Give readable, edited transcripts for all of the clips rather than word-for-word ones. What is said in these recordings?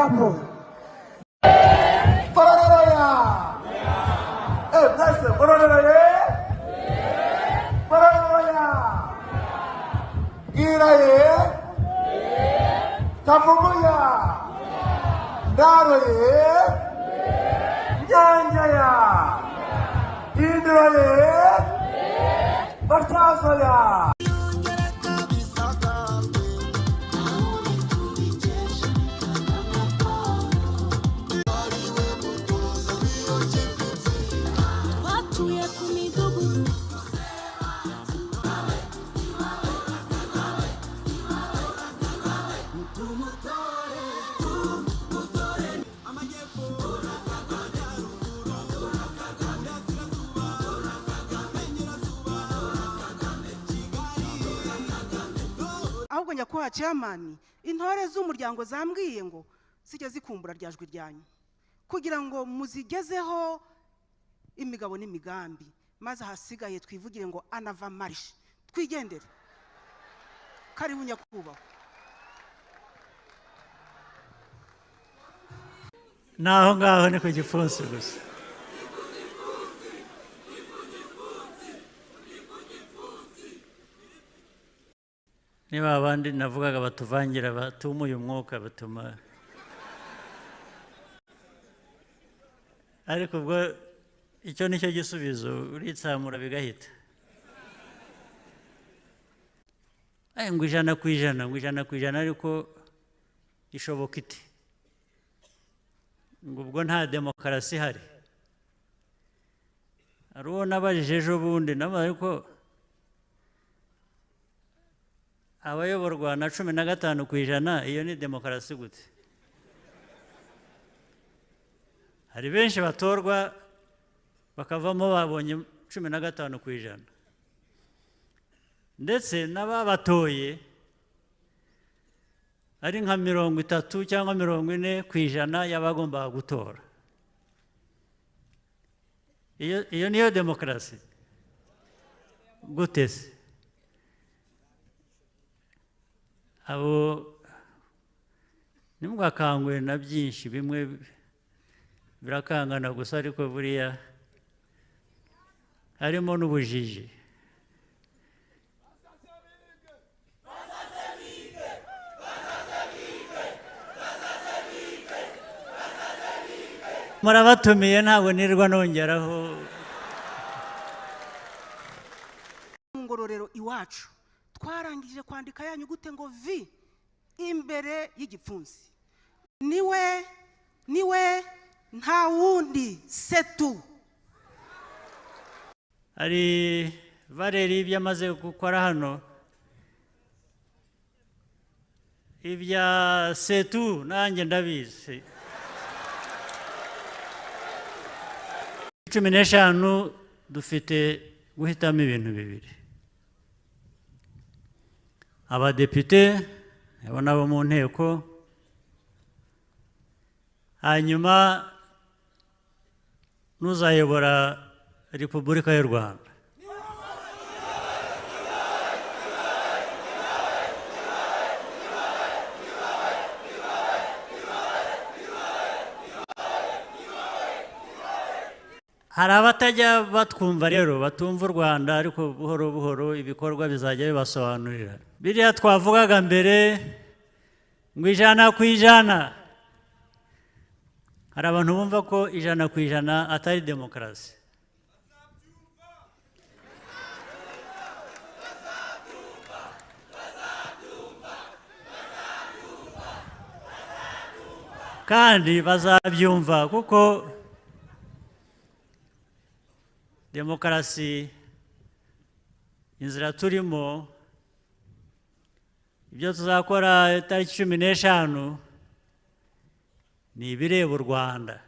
Idarapo. Ngororero ya. Mwese Ngororero ye. Ngororero ya. Gira ye. Kavumu ya. Ndaro ye. Nyanja ya. Indro ye. Matyazo ya. Ahubwo nyakubahwa chairman, intore z'umuryango zambwiye ngo zijye zikumbura ryajwi ryanyu kugira ngo muzigezeho imigabo n'imigambi, maze ahasigaye twivugire ngo anava marishe twigendere. Karibu nyakubahwa. Naho ngaho ni ku gipfunsi gusa. Niba abandi navugaga batuvangira batumuye umwuka batuma, ariko ubwo icyo nicyo gisubizo, uritsamura bigahita. Ngo 100%, ngo 100%, ariko ishoboka ite? Ngo ubwo nta demokarasi ihari. Hari uwo nabajije ejo bundi, ariko abayoborwa na 15%, iyo ni demokarasi gute? Hari benshi batorwa bakavamo babonye 15%, ndetse n'ababatoye ari nka 30 cyangwa 40% y'abagombaga gutora. Iyo niyo demokarasi gute se? Abo nimugakangwe na byinshi, bimwe birakangana gusa, ariko buriya harimo n'ubujiji. Murabatumiye, ntabwo nirwa nongeraho. Ngororero iwacu twarangije kwandika ya nyugute ngo V imbere y'igipfunsi. Niwe, niwe, nta wundi, setu. Hari Valeri ibyo amaze gukora hano, ibya setu nanjye ndabizi. 15 dufite guhitamo ibintu bibiri: abadepite abo nabo mu nteko, hanyuma n'uzayobora Repubulika y'u Rwanda. Hari abatajya batwumva rero, batumva u Rwanda, ariko buhoro buhoro ibikorwa bizajya bibasobanurira. Biriya twavugaga mbere ngo 100%, hari abantu bumva ko 100% atari demokarasi. Kandi bazabyumva kuko demokarasi, inzira turimo, ibyo tuzakora tariki 15 ni ibireba u Rwanda,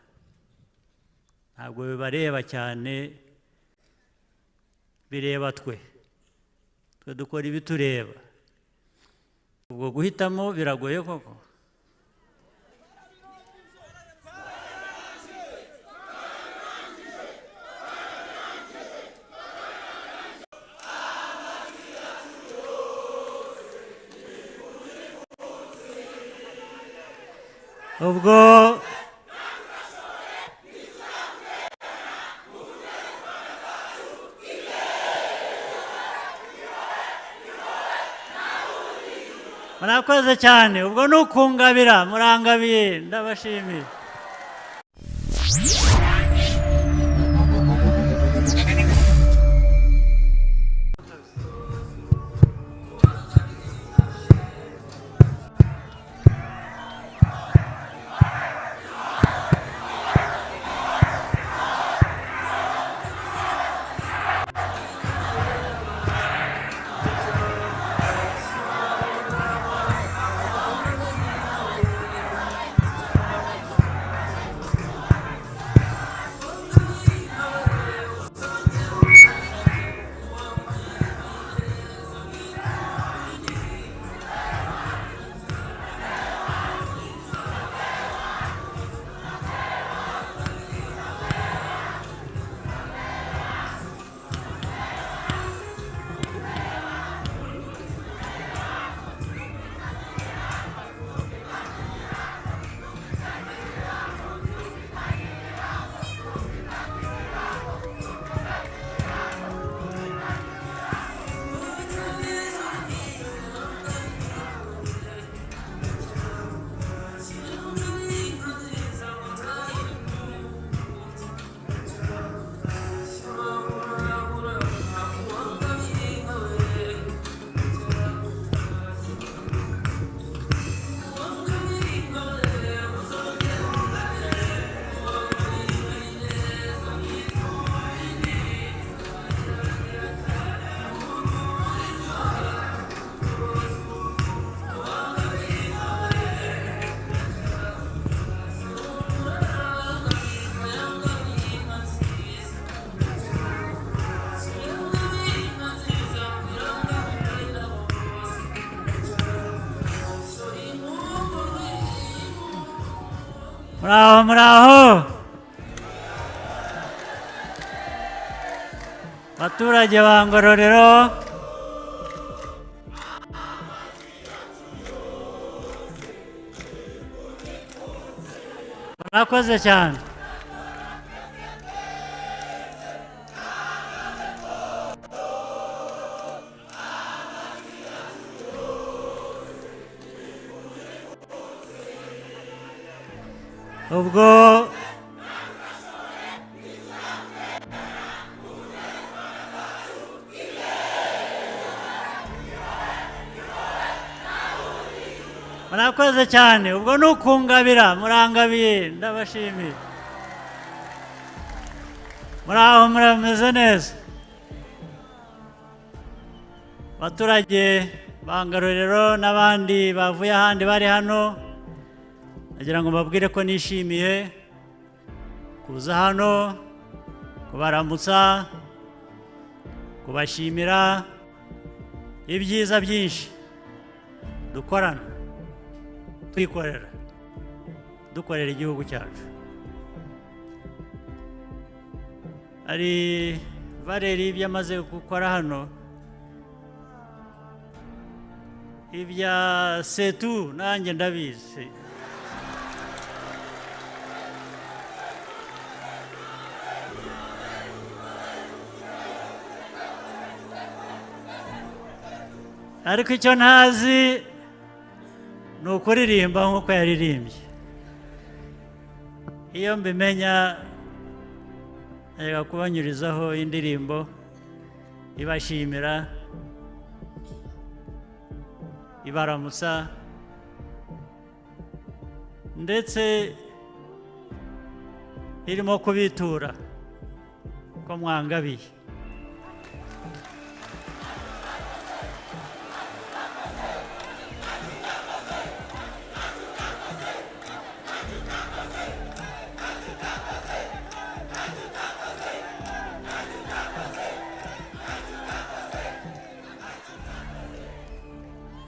ntabwo bibareba cyane, bireba twe. Twe dukora ibitureba. Ubwo guhitamo biragoye koko. Ubwo murakoze cyane, ubwo ni ukungabira, murangabiye, ndabashimiye. Muraho, muraho baturage ba Ngororero. Murakoze cyane. Ubwo murakoze cyane, ubwo ni ukungabira, murangabiye, ndabashimiye. Muraho, murameze neza baturage ba Ngororero n'abandi bavuye ahandi bari hano. Nagira ngo mbabwire ko nishimiye kuza hano kubaramutsa, kubashimira ibyiza byinshi dukorana, twikorera, dukorera igihugu cyacu. Hari Valeri ibyo amaze gukora hano, ibya setu nanjye ndabizi. Ariko icyo ntazi ni ukuririmba nk'uko yaririmbye. Iyo mbimenya najyaga kubanyurizaho indirimbo ibashimira, ibaramutsa, ndetse irimo kubitura ko mwangabiye.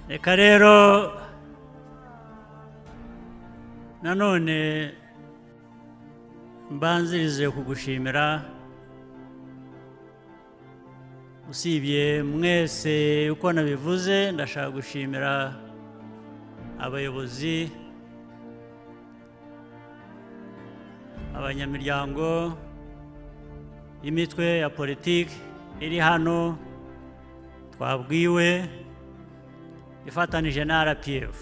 Reka rero nanone mbanzirize kugushimira, usibye mwese uko nabivuze, ndashaka gushimira abayobozi Abanyamiryango y'imitwe ya politiki iri hano twabwiwe ifatanije na RPF.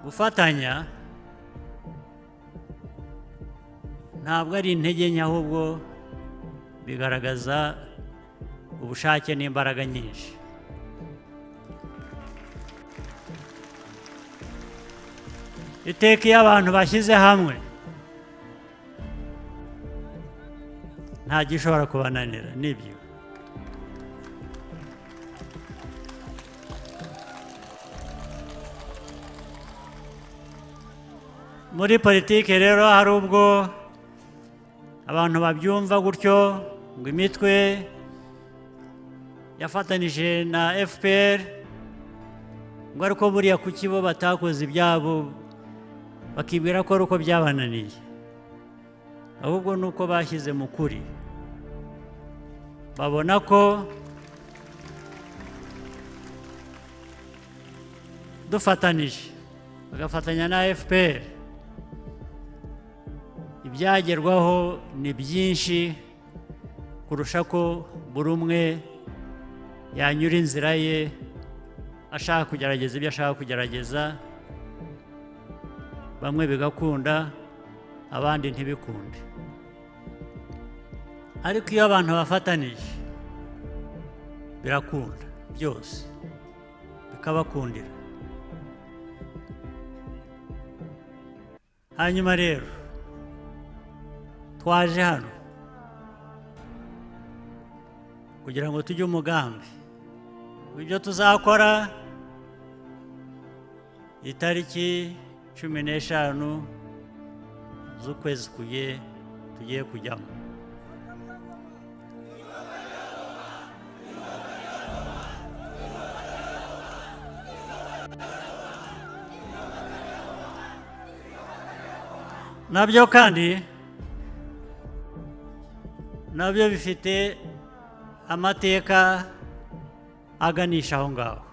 Gufatanya ntabwo ari intege nke, ahubwo bigaragaza ubushake n'imbaraga nyinshi. Iteka iyo abantu bashyize hamwe nta gishobora kubananira, nibyo. Muri politiki rero hari ubwo abantu babyumva gutyo ngo imitwe yafatanije na FPR, ngo ariko buriya kuki bo batakoze ibyabo, bakibwira ko ari uko byabananiye. Ahubwo ni uko bashyize mu kuri, babona ko dufatanije bagafatanya na FPR ibyagerwaho ni byinshi kurusha ko buri umwe yanyura inzira ye ashaka kugerageza ibyo ashaka kugerageza, bamwe bigakunda abandi ntibikunde. Ariko iyo abantu bafatanije birakunda byose, bikabakundira. Hanyuma rero twaje hano kugira ngo tujye umugambi w'ibyo tuzakora itariki 15 z'ukwezi tugiye kujyamo. Nabyo kandi nabyo bifite amateka aganisha aho ngaho.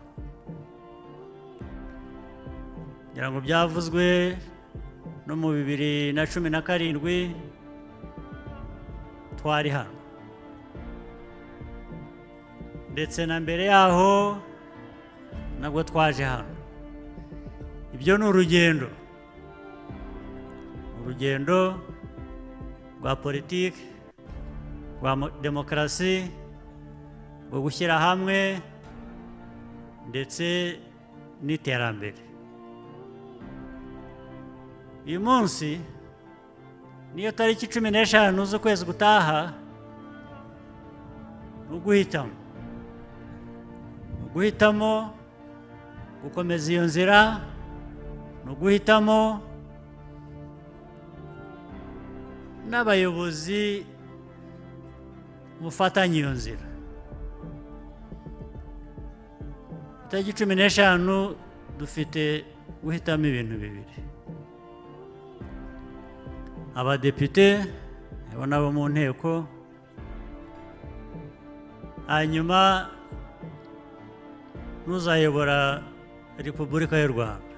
Ngira ngo byavuzwe no mu 2017 twari hano, ndetse na mbere yaho nabwo twaje hano. Ibyo ni urugendo, urugendo rwa politiki, rwa demokarasi, rwo gushyira hamwe ndetse n'iterambere. Uyu munsi niyo tariki 15 z'ukwezi gutaha, ni uguhitamo, uguhitamo gukomeza iyo nzira, ni uguhitamo n'abayobozi mufatanye iyo nzira. Itariki 15 dufite guhitamo ibintu bibiri: abadepite abo nabo mu nteko, hanyuma n'uzayobora Repubulika y'u Rwanda.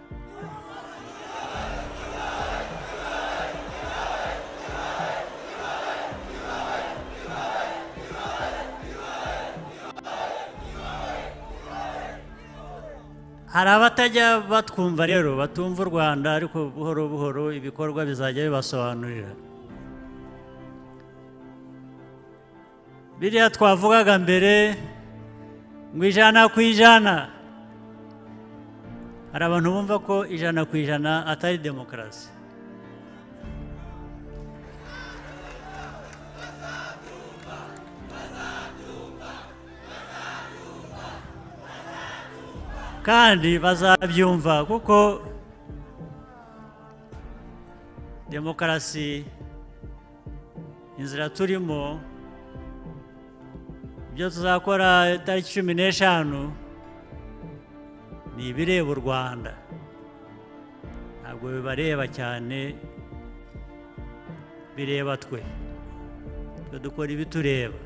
Hari abatajya batwumva rero batumva u Rwanda, ariko buhoro buhoro ibikorwa bizajya bibasobanurira. Biriya twavugaga mbere ngo 100%, hari abantu bumva ko 100% atari demokarasi. Kandi bazabyumva kuko demokarasi inzira turimo, ibyo tuzakora itariki 15 ni ibireba u Rwanda, ntabwo bibareba cyane, bireba twe dukora ibitureba.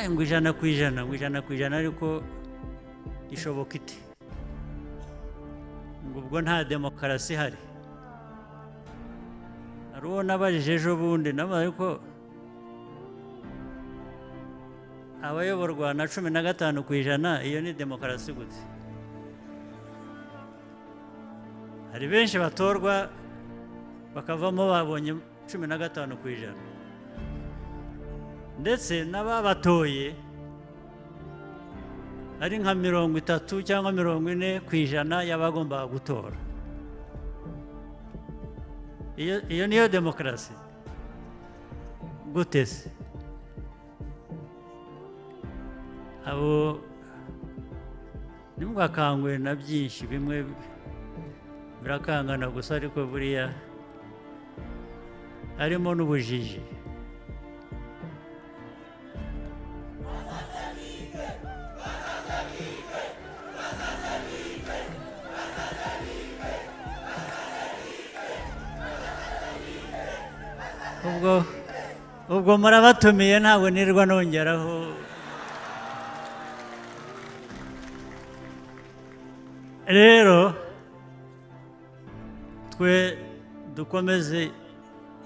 Ngo 100%, ngo 100%, ariko ishoboka ite? Ngo ubwo nta demokarasi ihari. Hari uwo nabajije ejo bundi, nabaye ko abayoborwa na 15%, iyo ni demokarasi gute? Hari benshi batorwa bakavamo babonye 15%, ndetse n'ababatoye ari nka 30 cyangwa 40% y'abagombaga gutora. Iyo niyo demokarasi gute se? Abo ntimugakangwe na byinshi, bimwe birakangana gusa, ariko buriya harimo n'ubujiji. Ubwo murabatumiye, ntabwo nirwa nongeraho. Rero twe dukomeze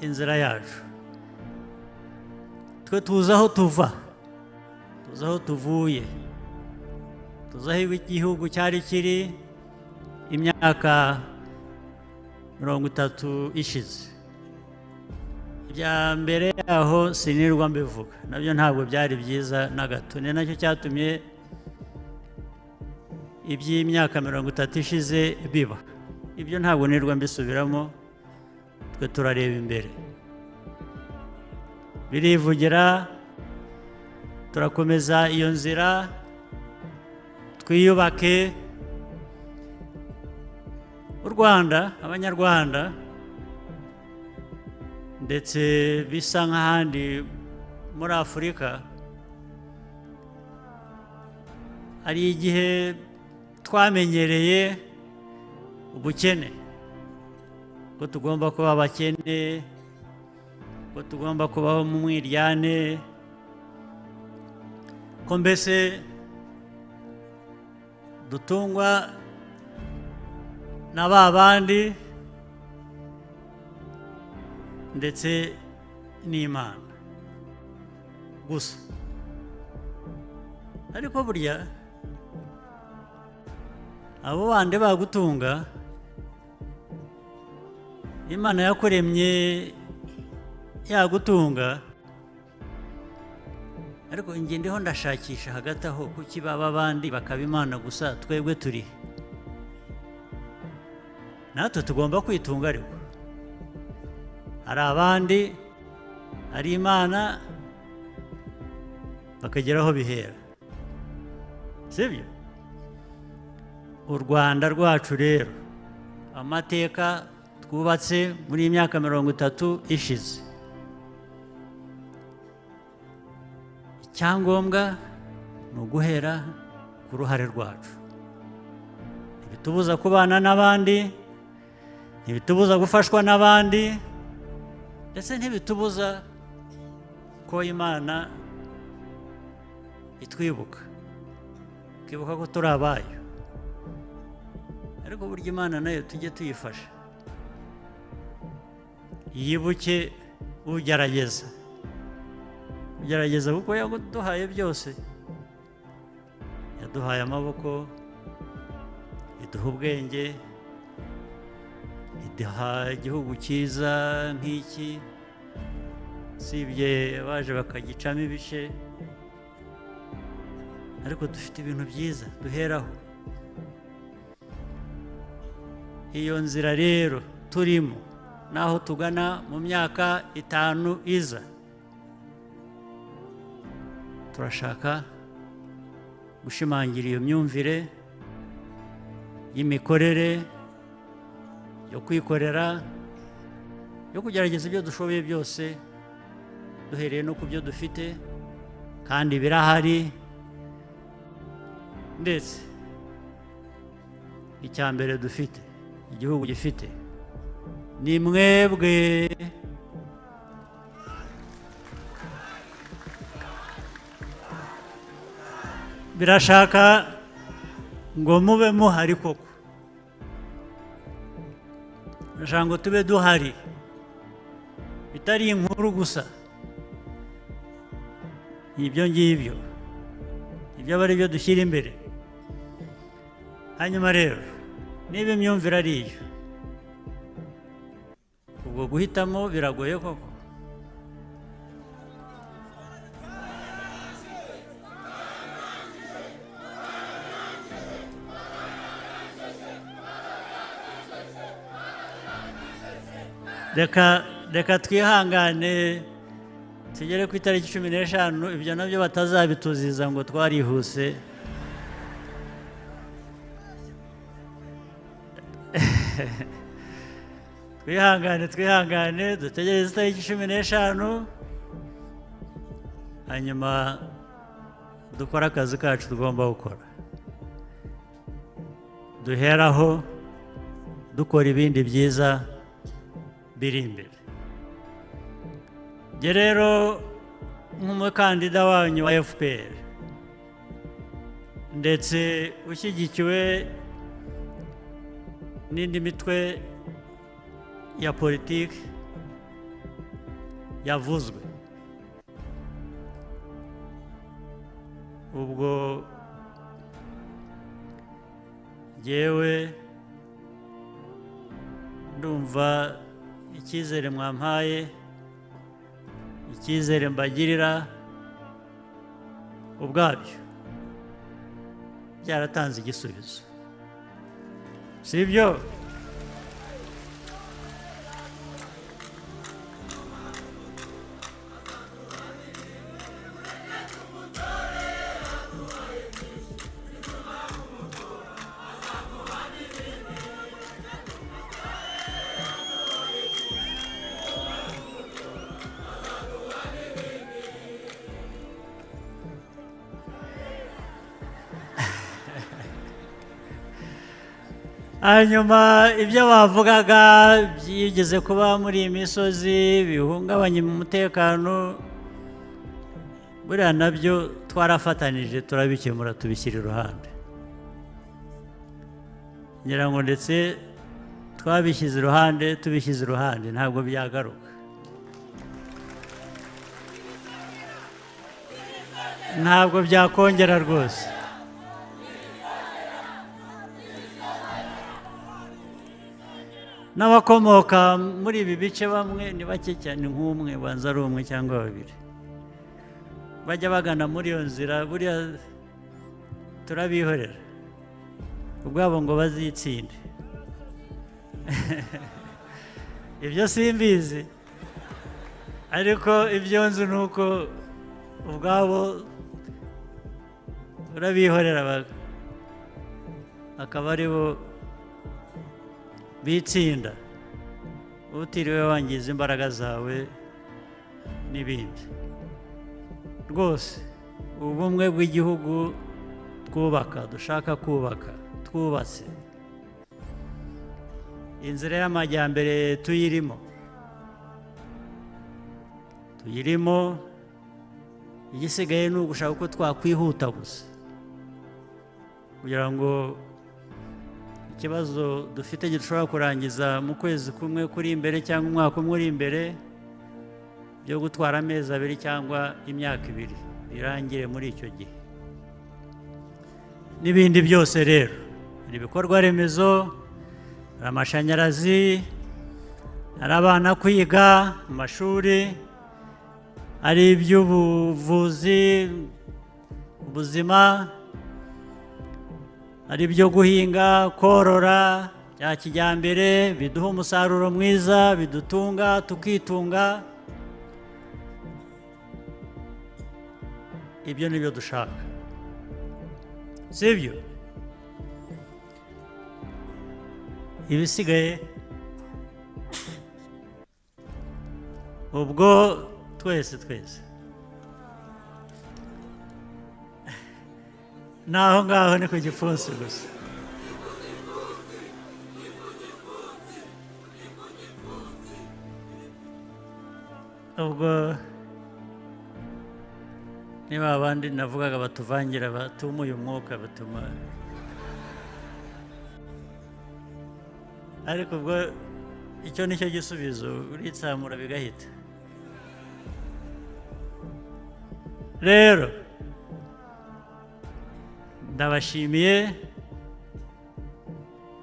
inzira yacu, twe tuzi aho tuva, tuzi aho tuvuye, tuzi aho igihugu cyari kiri imyaka 30 ishize. Ibya mbere yaho sinirwa mbivuga, nabyo ntabwo byari byiza na gato. Ni nacyo cyatumye iby'imyaka 30 ishize biba. Ibyo ntabwo nirwa mbisubiramo, twe turareba imbere. Birivugira, turakomeza iyo nzira, twiyubake. U Rwanda, Abanyarwanda, ndetse bisa nk'ahandi muri Afurika, hari igihe twamenyereye ubukene, ko tugomba kuba abakene, ko tugomba kubaho mu mwiryane, ko mbese dutungwa na ba bandi ndetse n'Imana gusa. Ariko burya abo bandi bagutunga, Imana yakuremye yagutunga, ariko njye ndiho ndashakisha hagati aho kuki baba abandi bakaba Imana gusa, twebwe turi natwe tugomba kwitunga. Ariko hari abandi, hari Imana, bakagera aho bihera, sibyo? U Rwanda rwacu rero, amateka twubatse muri iyi myaka 30 ishize, icyangombwa ni uguhera ku ruhare rwacu. Ntibitubuza kubana n'abandi, ntibitubuza gufashwa n'abandi, ndetse ntibitubuza ko Imana itwibuka, ikibuka ko turi abayo. Ariko burya Imana nayo tujye tuyifasha, yibuke ugerageza, ugerageza, kuko yaduhaye byose. Yaduhaye amaboko, iduha ubwenge, iduha igihugu cyiza nk'iki, sibye baje bakagicamo ibice, ariko dufite ibintu byiza duheraho. Iyo nzira rero turimo naho tugana mu myaka 5 iza, turashaka gushimangira iyo myumvire y'imikorere, yo kwikorera, yo kugerageza ibyo dushoboye byose duhereye no ku byo dufite, kandi birahari. Ndetse icya mbere dufite, igihugu gifite, ni mwebwe. Birashaka ngo mube muhari koko, birashaka ngo tube duhari. Bitari inkuru gusa. Ibyo ngibyo. Ibyo aba ari byo dushyira imbere. Hanyuma rero, niba imyumvire ari iyo, ubwo guhitamo biragoye koko. Reka twihangane tugere ku itariki 15, ibyo nabyo batazabituziza ngo twarihuse. Twihangane dutegereze itariki 15, hanyuma dukore akazi kacu tugomba gukora. Duheraho dukora ibindi byiza biri imbere. Njye rero nk'umukandida wanyu wa FPR ndetse ushyigikiwe n'indi mitwe ya politiki yavuzwe, ubwo jyewe ndumva icyizere mwampaye, icyizere mbagirira ubwabyo byaratanze igisubizo, sibyo? Hanyuma ibyo bavugaga byigeze kuba muri iyi misozi bihungabanya umutekano, buriya nabyo twarafatanije turabikemura tubishyira iruhande. Ngira ngo ndetse twabishyize iruhande, tubishyize iruhande ntabwo byagaruka. Ntabwo byakongera rwose. N'abakomoka muri ibi bice bamwe ni bake cyane, nk'umwe banza ari umwe cyangwa babiri bajya bagana muri iyo nzira, buriya turabihorera ubwabo ngo bazitsinde. Ibyo simbizi, ariko ibyo nzi ni uko ubwabo turabihorera akaba ari bo bitsinda, utiriwe wangiza imbaraga zawe n'ibindi. Rwose ubumwe bw'igihugu twubaka, dushaka kubaka, twubatse inzira y'amajyambere tuyirimo, igisigaye ni ugushaka uko twakwihuta gusa kugira ngo ikibazo dufite gishobora kurangiza mu kwezi kumwe kuri imbere cyangwa umwaka umwe uri imbere, byo gutwara amezi abiri cyangwa imyaka ibiri birangire muri icyo gihe. N'ibindi byose rero, hari ibikorwa remezo, hari amashanyarazi, hari abana kwiga mu mashuri, hari iby'ubuvuzi, ubuzima, hari ibyo guhinga, korora bya kijyambere biduha umusaruro mwiza, bidutunga tukitunga. Ibyo nibyo dushaka, sibyo? Ibisigaye ubwo twese naho ngaho ni ku gipfunsi gusa. Ubwo niba abandi navugaga batuvangira batumuye umwuka batuma, ariko ubwo icyo nicyo gisubizo, uritsamura bigahita. Rero ndabashimiye,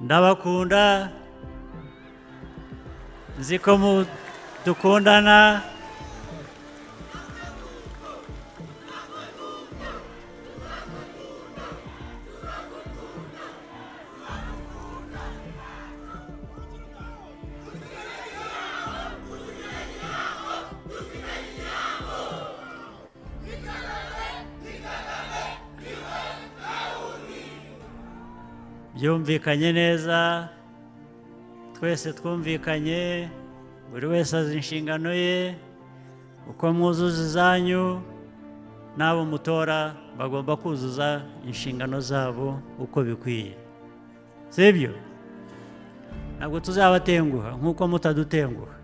ndabakunda, nzi ko dukundana. Byumvikanye neza, twese twumvikanye, buri wese azi inshingano ye, uko mwuzuza izanyu n'abo mutora bagomba kuzuza inshingano zabo uko bikwiye, sibyo? Ntabwo tuzabatenguha nk'uko mutadutenguha.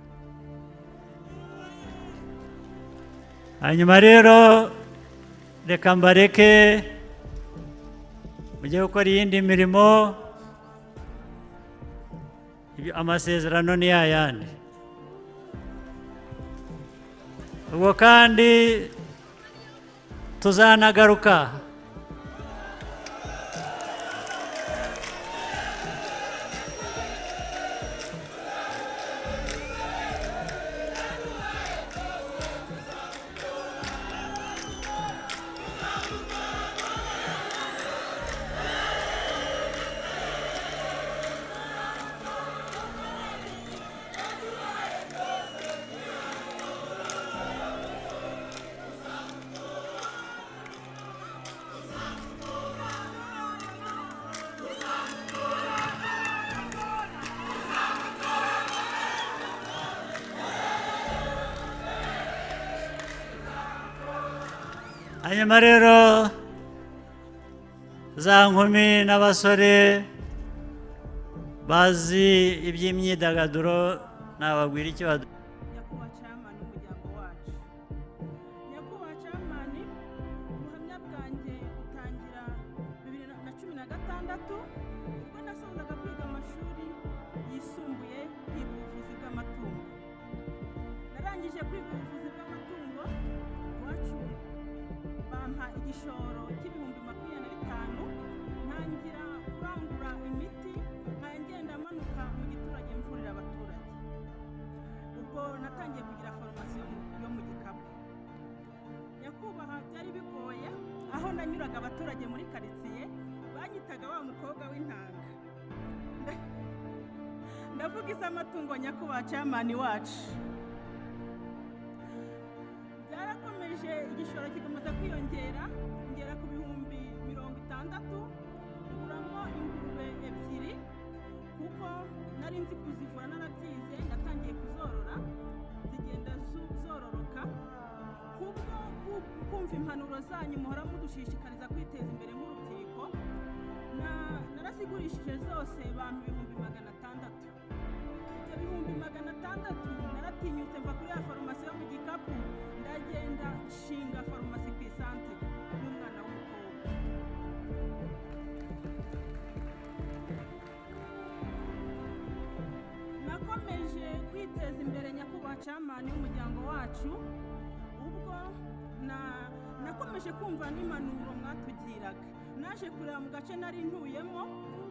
Hanyuma rero reka mbareke mujye gukora iyindi mirimo, amasezerano ni yayandi. Ubwo kandi tuzanagaruka. Hanyuma rero za nkumi n'abasore bazi iby'imyidagaduro nababwira icyo Nyakubahwa Chairman w'umuryango wacu, Nyakubahwa Chairman, ubuhamya bwanjye butangira 2016 ubwo nasozaga kwiga amashuri yisumbuye nkiga ubuvuzi bw'amatungo. Narangije kwiga ubuvuzi bw'amatungo iwacu bampa igishoro cy'25,000, ntangira kurangura imiti, nkagenda manuka mu giturage mvurira abaturage. Ubwo natangiye kugira farumasi yo mu gikapu. Nyakubahwa, byari bigoye, aho nanyuraga abaturage muri karitsiye banyitaga wa mukobwa w'intanga. Ndavuga iz'amatungo, nyakubahwa Chairman wacu. Byarakomeje, igishoro kikomeza kwiyongera, ngera ku 60,000, nguramo ingurube 2 kuko nari nzi kuzivura narabyize. Natangiye kuzorora zigenda zororoka kubwo kumva impanuro zanyu muhora mudushishikariza kwiteza imbere nk'urubyiruko. Narazigurishije zose bampa 600,000. Ibyo 600,000 naratinyutse mva kuri ya farumasi yo mu gikapu, ndagenda nshinga farumasi ku isantere n'umwana w'umukobwa. Nakomeje kwiteza imbere, nyakubahwa Chairman w'umuryango wacu, ubwo nakomeje kumva n'impanuro mwatugiraga. Naje kureba mu gace nari ntuyemo,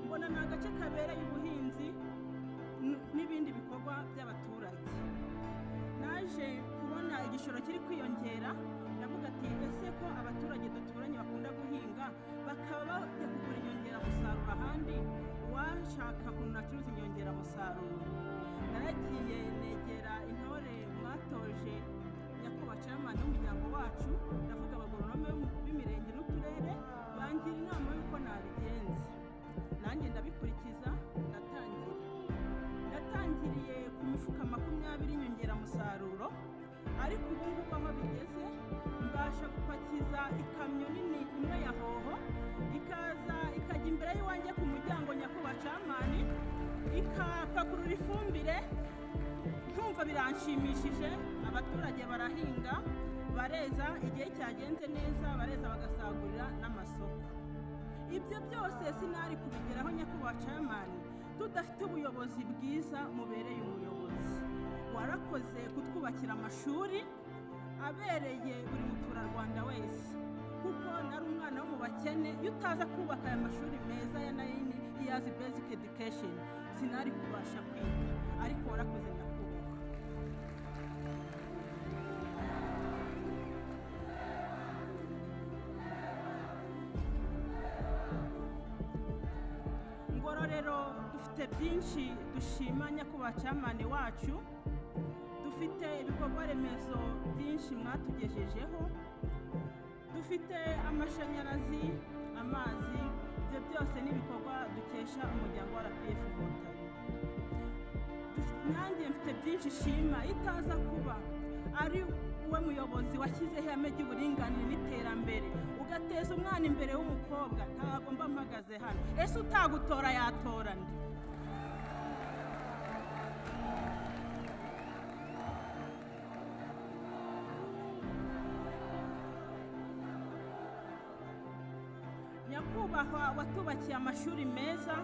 mbona ni agace kabereye ubuhinzi n'ibindi bikorwa by'abaturage. Naje kubona igishoro kiri kwiyongera, ndavuga ati ese ko abaturage duturanye bakunda guhinga bakaba bajya kugura inyongeramusaruro ahandi, uwashaka ukuntu nacuruza inyongeramusaruro. Naragiye negera intore mwatoje, nyakubahwa Chairman w'umuryango wacu, ndavuga abagoronome b'imirenge n'uturere, bangira inama y'uko nabigenza, nanjye ndabikurikiza. Ndatangira, natangiriye ku mifuka 20 y'inyongeramusaruro, ariko ubu ngubu aho bigeze mbasha gupakiza ikamyo nini imwe ya hoho, ikaza ikajya imbere y'iwanjye ku muryango, nyakubahwa Chairman, ikapakurura ifumbire. Nkumva biranshimishije, abaturage barahinga bareza, igihe cyagenze neza bareza bagasagurira n'amasoko. Ibyo byose sinari kubigeraho, nyakubahwa Chairman, tudafite ubuyobozi bwiza mubereye umuyobozi. Warakoze kutwubakira amashuri. Abereye buri muturarwanda wese, kuko nari umwana wo mu bakene. Iyo utaza kubaka aya mashuri meza ya 9 years basic education, sinari kubasha kwiga, ariko warakoze nyakubahwa. Ngororero dufite byinshi dushima nyakubahwa chairman wacu. Dufite ibikorwa remezo byinshi mwatugejejeho, dufite amashanyarazi, amazi, ibyo byose n'ibikorwa dukesha umuryango wa RPF Inkotanyi. Nanjye mfite byinshi shima, itaza kuba ari we muyobozi washyizeho ihame ry'uburinganire n'iterambere, ugateza umwana imbere w'umukobwa, ntabwo mba mpagaze hano. Ese utagutora yatora nde? Nyakubahwa watubakiye amashuri meza,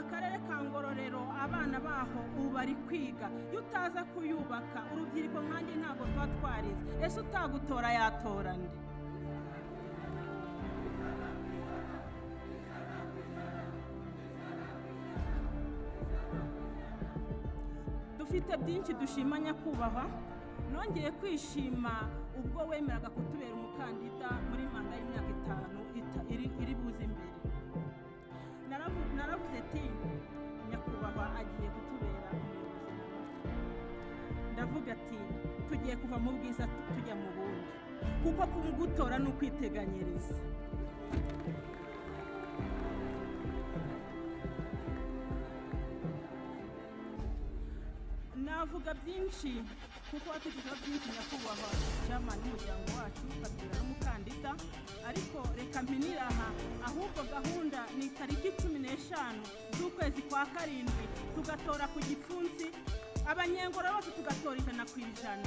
akarere ka Ngororero abana baho ubu bari kwiga. Iyo utaza kuyubaka urubyiruko nkanjye ntabwo tuba twarize. Ese utagutora yatora nde? Dufite byinshi dushima nyakubahwa. Nongeye kwishima ubwo wemeraga kutubera umukandida muri manda y'imyaka 5 iri buze imbere. Naravuze ati nyakubahwa agiye kutubera umuyobozi. Ndavuga ati tugiye kuva mu bwiza tujya mu bundi, kuko kumugutora ni ukwiteganyiriza. Navuga byinshi kuko watugezeho byinshi nyakubahwa chairman w'umuryango wacu, ukatubera n'umukandida, ariko reka mpinire aha. Ahubwo gahunda ni tariki 15 z'ukwezi kwa 7, tugatora ku gipfunsi, abanyengoro bose tugatora 100%.